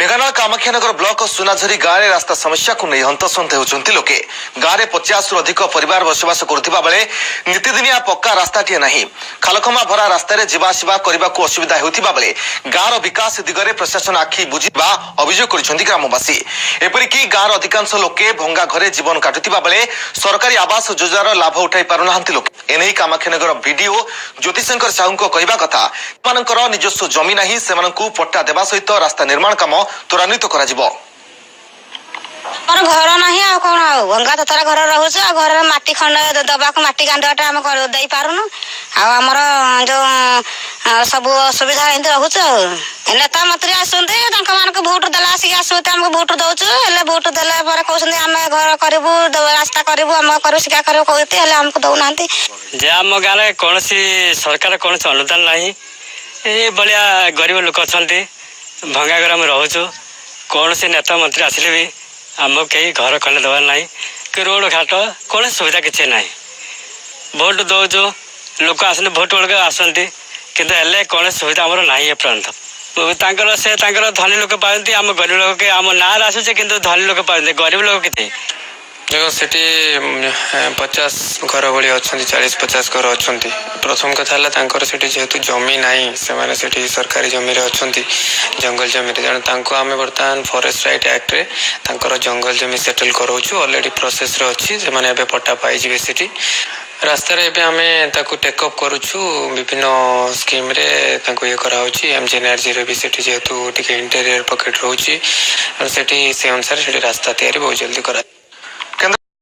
Dhenkanal Kamakhyanagar block ସୁନାଝରୀ ଗାଁରେ ରାସ୍ତା ସମସ୍ୟାକୁ ନେଇ ହନ୍ତସନ୍ତ ହେଉଛନ୍ତି ଲୋକେ। ଗାଁରେ 50ରୁ ଅଧିକ ପରିବାର ବସବାସ କରୁଥିବା ବେଳେ ନିତିଦିନିଆ ପକ୍କା ରାସ୍ତାଟିଏ ନାହିଁ। ଖାଲଖମା ଭରା ରାସ୍ତାରେ ଯିବା ଆସିବା କରିବାକୁ ଅସୁବିଧା ହେଉଥିବା ବେଳେ ଗାଁର ବିକାଶ ଦିଗରେ ପ୍ରଶାସନ ଆଖି ବୁଜିବା ଅଭିଯୋଗ କରିଛନ୍ତି ଗ୍ରାମବାସୀ। ଏପରିକି ଗାଁର ଅଧିକାଂଶ ଲୋକେ ଭଙ୍ଗା ଘରେ ଜୀବନ କାଟୁଥିବା ବେଳେ ସରକାରୀ ଆବାସ ଯୋଜନାର ଲାଭ ଉଠାଇ ପାରୁନାହାନ୍ତି ଲୋକେ। ଏନେଇ କାମାକ୍ଷାନଗର ବିଡିଓ ଜ୍ୟୋତିଶଙ୍କର ସାହୁଙ୍କ କହିବା କଥା, ସେମାନଙ୍କର ନିଜସ୍ୱ ଜମି ନାହିଁ, ସେମାନଙ୍କୁ ପଟ୍ଟା ଦେବା ସହିତ ରାସ୍ତା ନିର୍ମାଣ କାମ ତ୍ୱରାନ୍ୱିତ କରାଯିବ। ଆମର ଘର ନାହିଁ, ଆଉ କଣ? ଆଉ ଭଙ୍ଗା ତଥରା ଘରେ ରହୁଛୁ, ଆଉ ଘରର ମାଟି ଖଣ୍ଡ ଦବାକୁ ମାଟି ଗାଣ୍ଡୁଆଟା ଆମେ ଦେଇପାରୁନୁ। ଆଉ ଆମର ଯୋଉ ସବୁ ଅସୁବିଧା ଏମିତି ରହୁଛୁ। ଆଉ ନେତା ମନ୍ତ୍ରୀ ଆସନ୍ତି, ତାଙ୍କ ମାନଙ୍କୁ ଭୋଟ ଦେଲା ଆସିକି ଆସନ୍ତି, ଆମକୁ ଭୋଟ ଦଉଛୁ। ହେଲେ ଭୋଟ ଦେଲା ପରେ କହୁଛନ୍ତି ଆମେ ଘର କରିବୁ, ରାସ୍ତା କରିବୁ, ଆମ କରିବୁ, ଶିକ୍ଷା କରିବୁ କହୁଛନ୍ତି, ହେଲେ ଆମକୁ ଦଉନାହାନ୍ତି। ଯେ ଆମ ଗାଁରେ କୌଣସି ସରକାର କୌଣସି ଅନୁଦାନ ନାହିଁ। ଏ ଭଳିଆ ଗରିବ ଲୋକ ଅଛନ୍ତି, ଭଙ୍ଗା ଘରେ ଆମେ ରହୁଛୁ। କୌଣସି ନେତା ମନ୍ତ୍ରୀ ଆସିଲେ ବି ଆମକୁ କେହି ଘର ଖଣ୍ଡେ ଦେବାର ନାହିଁ କି ରୋଡ଼ ଘାଟ କୌଣସି ସୁବିଧା କିଛି ନାହିଁ। ଭୋଟ ଦେଉଛୁ, ଲୋକ ଆସନ୍ତି, ଭୋଟ ବେଳକୁ ଆସନ୍ତି, କିନ୍ତୁ ହେଲେ କୌଣସି ସୁବିଧା ଆମର ନାହିଁ ଏପର୍ଯ୍ୟନ୍ତ। ତାଙ୍କର ସେ ତାଙ୍କର ଧନୀ ଲୋକ ପାଆନ୍ତି, ଆମ ଗରିବ ଲୋକ ଆମ ନାଁରେ ଆସୁଛି, କିନ୍ତୁ ଧନୀ ଲୋକ ପାଆନ୍ତି, ଗରିବ ଲୋକ କିଛି। ଦେଖ, ସେଠି 50 ଘର ଭଳି ଅଛନ୍ତି, 40-50 ଘର ଅଛନ୍ତି। ପ୍ରଥମ କଥା ହେଲା, ତାଙ୍କର ସେଠି ଯେହେତୁ ଜମି ନାହିଁ, ସେମାନେ ସେଠି ସରକାରୀ ଜମିରେ ଅଛନ୍ତି, ଜଙ୍ଗଲ ଜମିରେ। ତେଣୁ ତାଙ୍କୁ ଆମେ ବର୍ତ୍ତମାନ ଫରେଷ୍ଟ ରାଇଟ୍ ଆକ୍ଟରେ ତାଙ୍କର ଜଙ୍ଗଲ ଜମି ସେଟଲ୍ କରାଉଛୁ। ଅଲରେଡ଼ି ପ୍ରୋସେସ୍ରେ ଅଛି, ସେମାନେ ଏବେ ପଟ୍ଟା ପାଇଯିବେ। ସେଠି ରାସ୍ତାରେ ଏବେ ଆମେ ତାକୁ ଟେକଅପ୍ କରୁଛୁ, ବିଭିନ୍ନ ସ୍କିମ୍ରେ ତାଙ୍କୁ ଇଏ କରାହେଉଛି। ଏମ୍ଜିଏନ୍ଆର୍ଜିରେ ବି ସେଠି ଯେହେତୁ ଟିକେ ଇଣ୍ଟେରିୟର ପକେଟ୍ ରହୁଛି, ସେଠି ସେ ଅନୁସାରେ ସେଠି ରାସ୍ତା ତିଆରି ବହୁତ ଜଲ୍ଦି କରାଯିବ।